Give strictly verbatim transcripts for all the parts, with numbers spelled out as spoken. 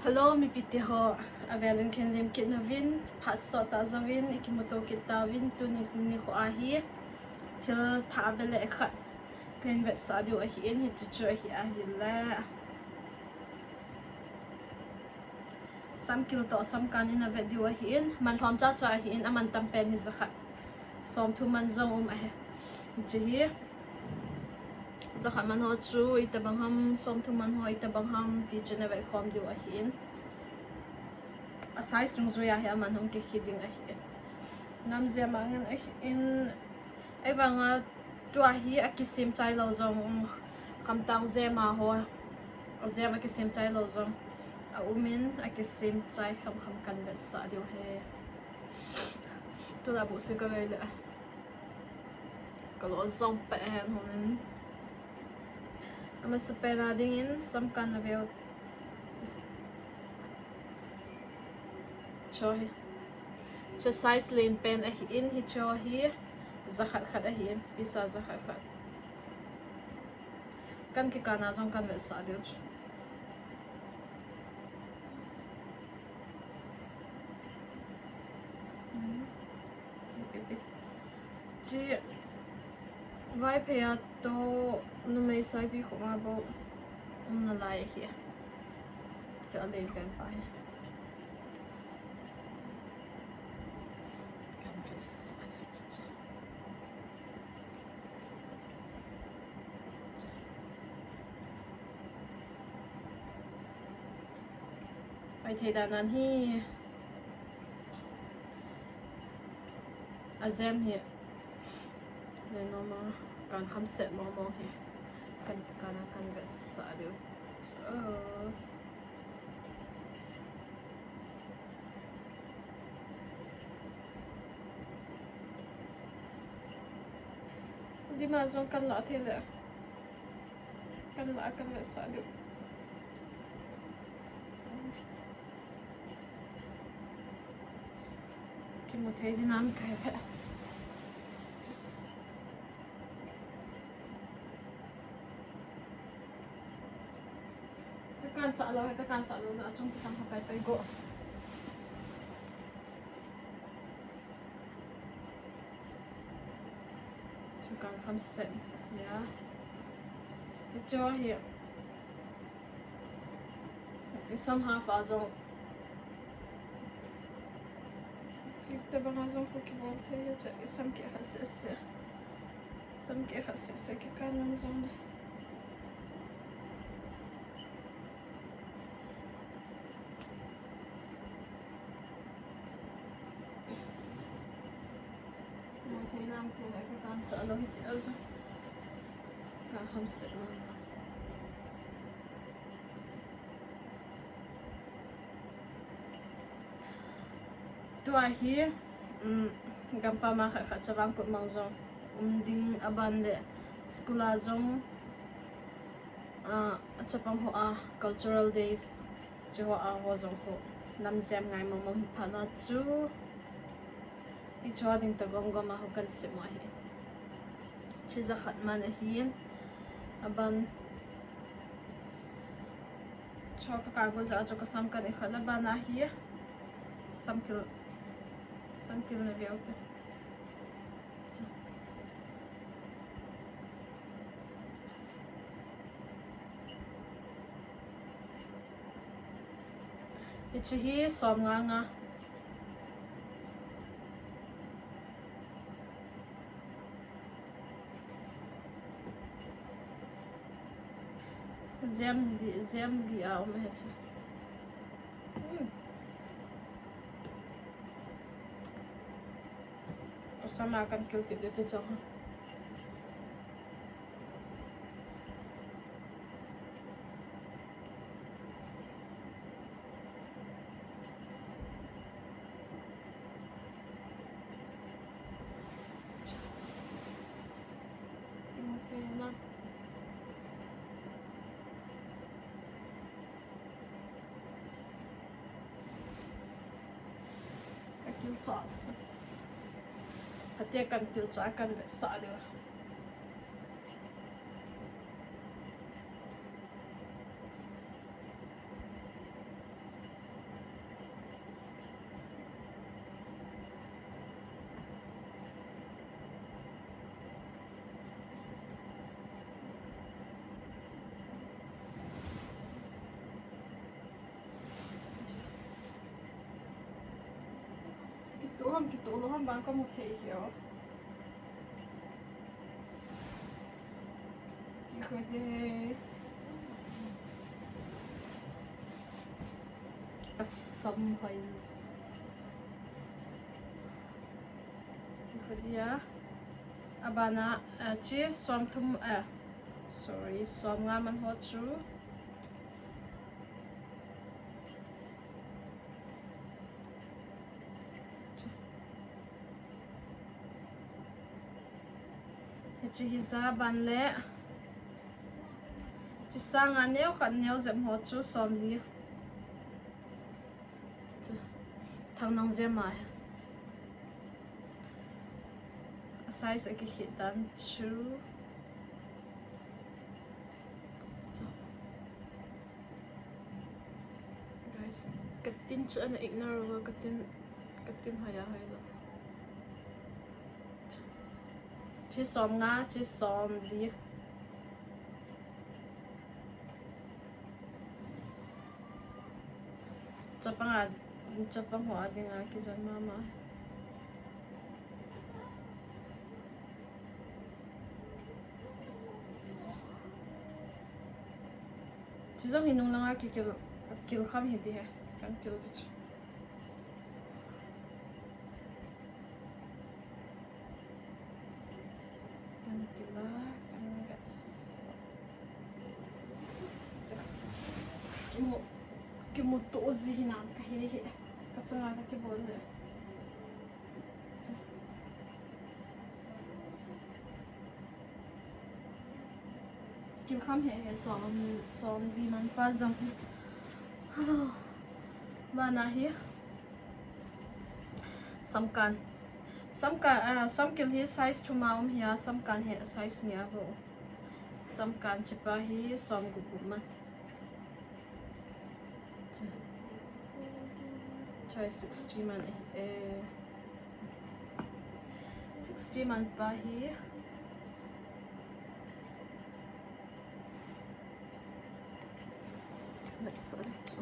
Hello, mipite ho, avelin khen lim kit nauvin, phat sot tah jouvin, ikimuto kit tauvin, tuni nikho ahi, thil thah vele khat, kahin vetsah diu ahin, hichu chu ahi ahile. Samkil toh samkan in avet diu ahin, man lhom chacha ahin, aman tam pen hi jakhat. Somthum man jong um ahi. Hiche hi. Jakhat man ho chu itobang ham, somthum man ho itobang ham, ti chu navet khom diu ahin. A size dungjui a hi aman hung kikhel ding ahin. Namjem a ngen ahin. Ahivanga tua hi akisem chai lou jong um, khamtang jem a ho. Jem akisem chai lou jong aumin, akisem chai khamkham kahin vetsah diu ahi. Tuna bu si kavei le. Kalo jong peh hen honin. Amasapen a dingin samkan naveu. Chu hi. Chu size len pen ahin, hichu hi jakhat khat ahin, pisa jakhat khat. Kahin kikan a jong kahin vetsah diu chu. Chi Vaiphei a toh numei saipi khoma bou um nalai ahi. Chu alen pen pa hi. Kahin vetsah diu chu. Vaiphei dan ahi. Ajem hi. Len mama, kahin khamset mama hi. Kahin, kahin, kahin vetsah diu. So. Dima jong kahin la thei le. Kahin la, kahin vetsah diu. Kimu thei dinam kahe. Kahin chah lou, kahin chah lou, achung kitang kapai pai go. Chu kahin khamset, ya. Hichu hi. Isam half a jong. Itobang a jong khu kibol thei ahi chu, isam kikhat sese. Isam kikhat sese kikan nom jong le. Mo thei nam thei le kahin chah lou hiti a jong. Kahin khamset lou. Tua hi, um, gampam a khat khat chavang kut mang jong um ding, aban le school a jong, ah, achapang ho a cultural days chu ho a ho jong ho namjem ngai mong mong hi phat na chu. Hichu a ding toh gom gom a ho kahin sem u ahi. Chu jakhat man ahin. Aban. Chu kakan go ja chu kasam kahin khat le aban ahi. Samkil. Samkil naveu te. Hiche hi som nga nga. Jem li, jem li a um ahi chu. Hmm. Kasam a kahin kil kit diu chu chu. Kakil cha. Phatea kahin kil cha kahin vetsah diu. Ham kitoh lou ham bang kamu thei hi o. Ti kho de. Asam hoi. Ti kho dia. Abana, ah, chi som thum, ah, sorry, som nga man ho chu. Hiche hi ja ban le. Chi sanga neo khat neo jep ho chu som li. Chu. Thang nang jep ma. A size a kikhit dan chu. Chu. Guys, katin chu ana ignore uva, katin, katin hoi a hoi lo. Chi som nga, chi som li. Chapang a, chapang ho a dinga kijon mama. Chi jong hi nung langa kikil, kil kham hi ti he. Kan kil ti chu. Kan kil a, kan gas. Chu. Kimu, kimuto ji hinam kahi hi. Kachunga kakibol le. Kil kham he he som, som li man pa jong hi. Bana hi. Samkan. Samkan, ah, samkil hi size thum a um hi a, samkan hi size ni a bo. Samkan chipa hi som gup gup man. Choi sixty man eh, eh, sixty man pa hi. Let's sort it.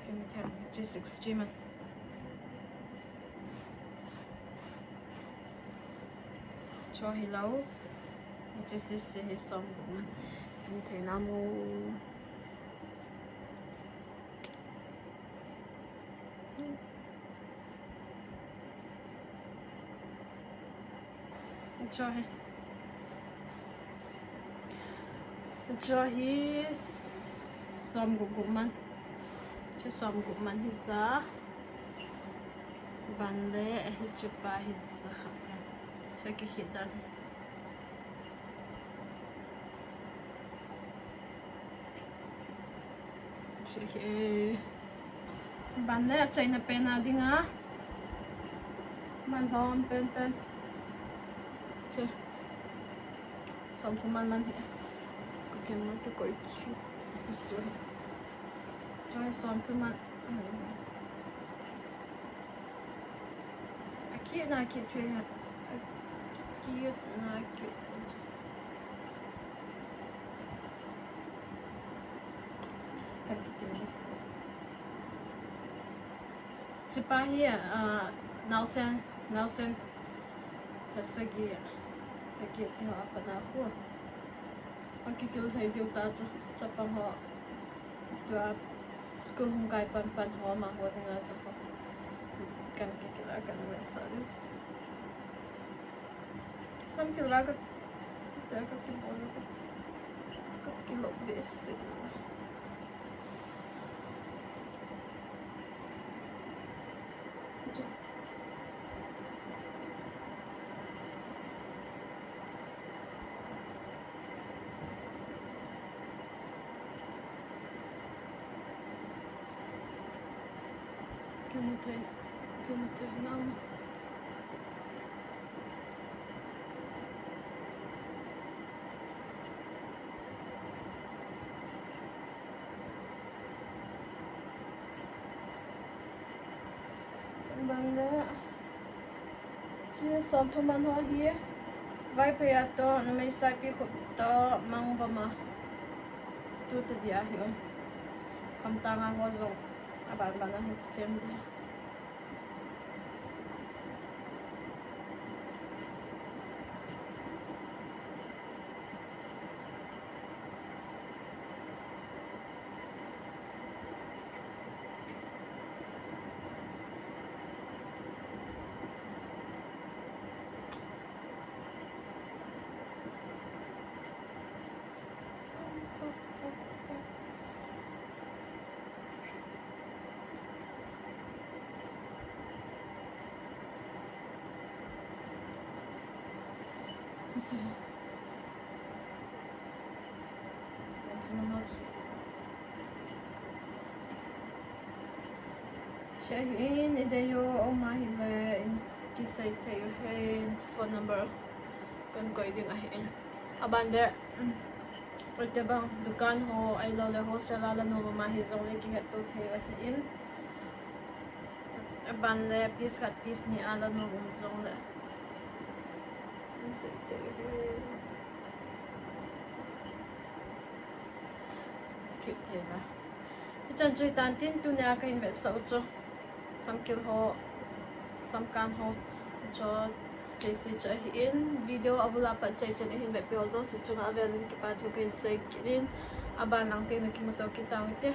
Kim thei, hiche sixty man. Cho hi lo. Hiche sixty hi som gup man. Kim thei na mo. Cho hi. Cho hi som gup gup man. Cho som gup man hi ja. Ban le hiche pa hi ja. Cho kikhit dan. Ban le achaina pen a dinga. Man hom pen pen. Che. Som thum man man hi. Ka ken ma ka koi chu. Ka su. Choi som thum man. A cute na cute thei ha. A cute na cute. Kan kiti ni. Chipa hi, ah, naosen, naosen. Ka sagi, ka kiti ho apa na ko. Ang kikil thei diu ta chu, chapang ho. Tua school hung kai pan pan ho ma ho dinga sa ho. Kan kikil a kan mesa diu chu. Sam kil a ka, ka kibol a ka, ka kilo besi. Kimu thei, kimu thei nam. Bang le. Chi som thum man ho hi. Vaiphei a toh, numei saipi khup toh, Mangbom a. Tute dia hi um. Khamtang a ho jong aban ban a hin sem ding. Che hin, i dei u, um ahile in kisei thei u hin, phone number kan koi ding ahin. Aban le, um, ite bang dukan ho, ahilou le wholesale a la nom um ahi jong le kihetto thei u ahin. Aban le piece khat piece ni a la nom um jong le. Kan sei thei u hin. Kit thei va. Hichan chu hitan tin tunia kahin vetsah u chu. Samkil ho, samkan ho. Chu seisei chu ahin, video abul a pat chai chan ihin vetpi ho jouse chunga avel in kipa thu kahin sei kit in. Aban lang teng na kimuto kit tau hite.